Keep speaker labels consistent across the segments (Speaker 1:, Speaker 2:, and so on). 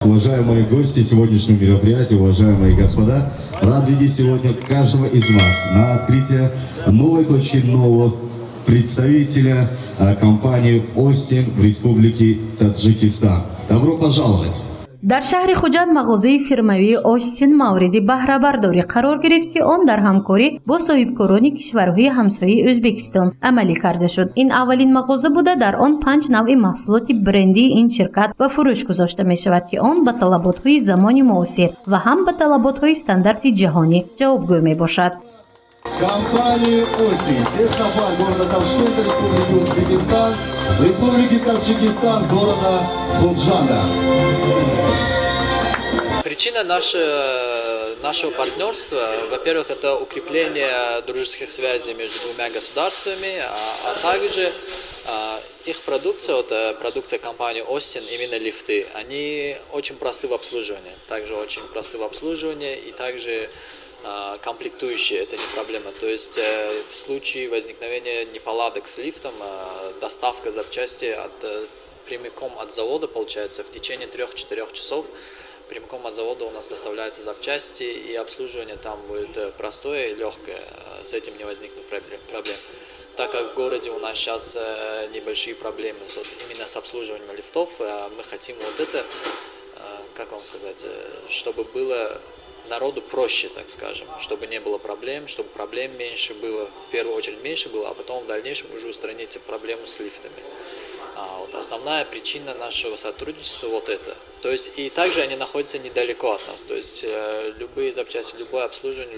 Speaker 1: Уважаемые гости сегодняшнего мероприятия, уважаемые господа, рад видеть сегодня каждого из вас на открытие новой точки, нового представителя компании «Остин» в Республике Таджикистан. Добро пожаловать!
Speaker 2: Дар шаҳри Хуҷанд мағозаи фирмавии «Остин» мавриди баҳрабардорӣ қарор гирифт, ки он дар ҳамкорӣ бо соҳибкорони кишварҳои ҳамсояи Ӯзбекистон амалӣ карда шуд. Ин аввалин мағоза буда, дар он панҷ навъи маҳсулоти брендии ин ширкат ба фурӯш гузошта мешавад, ки он ба талаботҳои замони муосир ва ҳам ба талаботҳои стандарти ҷаҳонӣ ҷавобгӯ мебошад.
Speaker 1: Компанию «Остин», технопарк города Ташкента, Республики Узбекистан, Республики Таджикистан, города Худжанда.
Speaker 3: Причина нашего партнерства, во-первых, это укрепление дружеских связей между двумя государствами, а также их продукция, вот, продукция компании Остин, именно лифты, они очень просты в обслуживании, также очень просты в обслуживании, и также комплектующие, это не проблема. То есть в случае возникновения неполадок с лифтом, доставка запчасти прямиком от завода, получается, в течение 3-4 часов прямиком от завода у нас доставляются запчасти, и обслуживание там будет простое и легкое, с этим не возникнет проблем. Так как в городе у нас сейчас небольшие проблемы именно с обслуживанием лифтов, мы хотим вот это, как вам сказать, чтобы было народу проще, так скажем, чтобы не было проблем, чтобы проблем меньше было, в первую очередь меньше было, а потом в дальнейшем уже устранить проблему с лифтами. Вот основная причина нашего сотрудничества вот это. То есть и также они находятся недалеко от нас. То есть любые запчасти, любое обслуживание,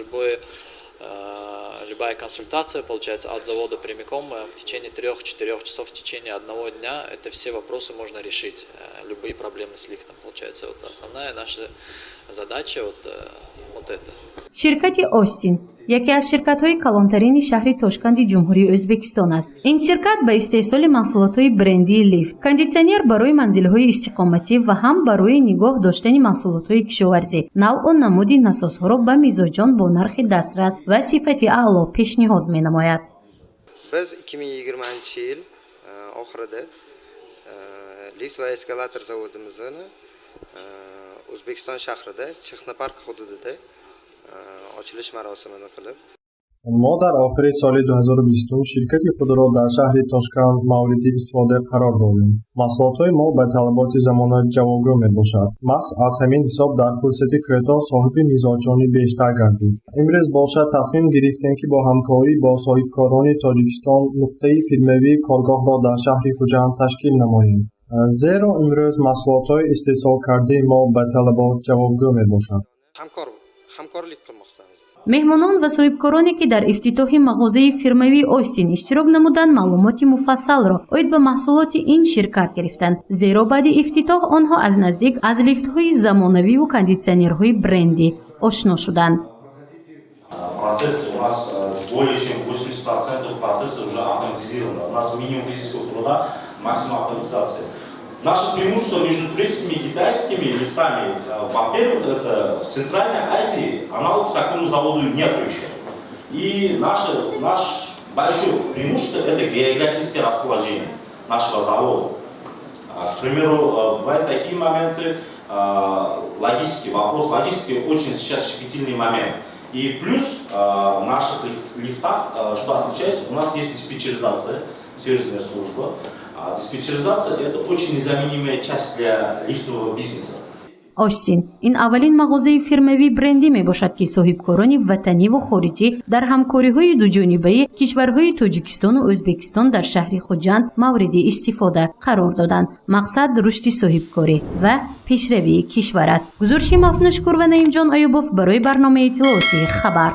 Speaker 3: любая консультация, получается, от завода прямиком в течение 3-4 часов, в течение одного дня это все вопросы можно решить. Любые проблемы с лифтом, получается. Вот основная наша задача вот это.
Speaker 2: Ширкати «Остин» яке аз ширкатҳои калонтарини шаҳри Тошканди Ҷумҳурии Ӯзбекистон аст. Ин ширкат ба истеҳсоли маҳсулотҳои брендии лифт, кондитсионер барои манзилҳои истиқоматӣ ва ҳам барои нигоҳ доштани маҳсулотҳои кишоварзӣ, навъу намуди насосҳоро ба мизоҷон бо нархи дастрас ва сифати аъло пешниҳод менамояд.
Speaker 4: Biz 2020 yil oxirida lift va eskalator zavodimizni O'zbekiston shahrida, texnopark hududida ochilish marosimini qilib
Speaker 5: Мо дар охири соли 2020 ширкати худро дар шаҳри Тошканд мавриди истифода қарор додем. Маҳсулотҳои мо ба талаботи замона ҷавобгӯ мебошад. Маҳз аз ҳамин ҳисоб дар фурсати кӯтоҳ соҳиби мизоҷони бештар гардид. Имрӯз бошад, тасмим гирифтем, ки бо ҳамкорӣ бо соҳибкорони Тоҷикистон нуқтаи фирмавии коргоҳро дар шаҳри Хуҷанд ташкил намоем, зеро имрӯз маҳсулотҳои истеҳсолкардаи мо ба талабот ҷавобгӯ мебошад.
Speaker 4: Hamkorlik qilmoqdamiz.
Speaker 2: Меҳмонон ва соҳибкороне, ки дар ифтитоҳи мағозаи фирмавии «Остин» иштирок намуданд, маълумоти муфассалро оид ба маҳсулоти ин ширкат гирифтанд, зеро баъди ифтитоҳ онҳо аз наздик аз лифтҳои замонавиву кондитсионерҳои брендӣ ошно шуданд.
Speaker 6: Процесс у нас более чем 80% процесса уже автоматизировано. У нас минимум физического труда, максимум автоматизации. Наше преимущество между турецкими и китайскими лифтами, во-первых, это в Центральной Азии аналогов такому заводу нет еще. И наш большое преимущество — это географическое расположение нашего завода. К примеру, бывают такие моменты, логистики, вопрос логистики очень сейчас щепетильный момент. И плюс в наших лифтах, что отличается, у нас есть диспетчеризация, сервисная служба. А диспетчеризация — это очень незаменимая часть для лифтового бизнеса.
Speaker 2: «Остин» ин аввалин мағозаи фирмавии брендӣ мебошад, ки соҳибкорони ватаниву хориҷӣ дар ҳамкориҳои дуҷонибаи кишварҳои Тоҷикистону Ӯзбекистон дар шаҳри Хуҷанд мавриди истифода қарор доданд. Мақсад рушди соҳибкорӣ ва пешравии кишвар аст. Гузориши Мафнушкур ва Наимҷон Аюбов барои барномаи иттилоотии «Хабар».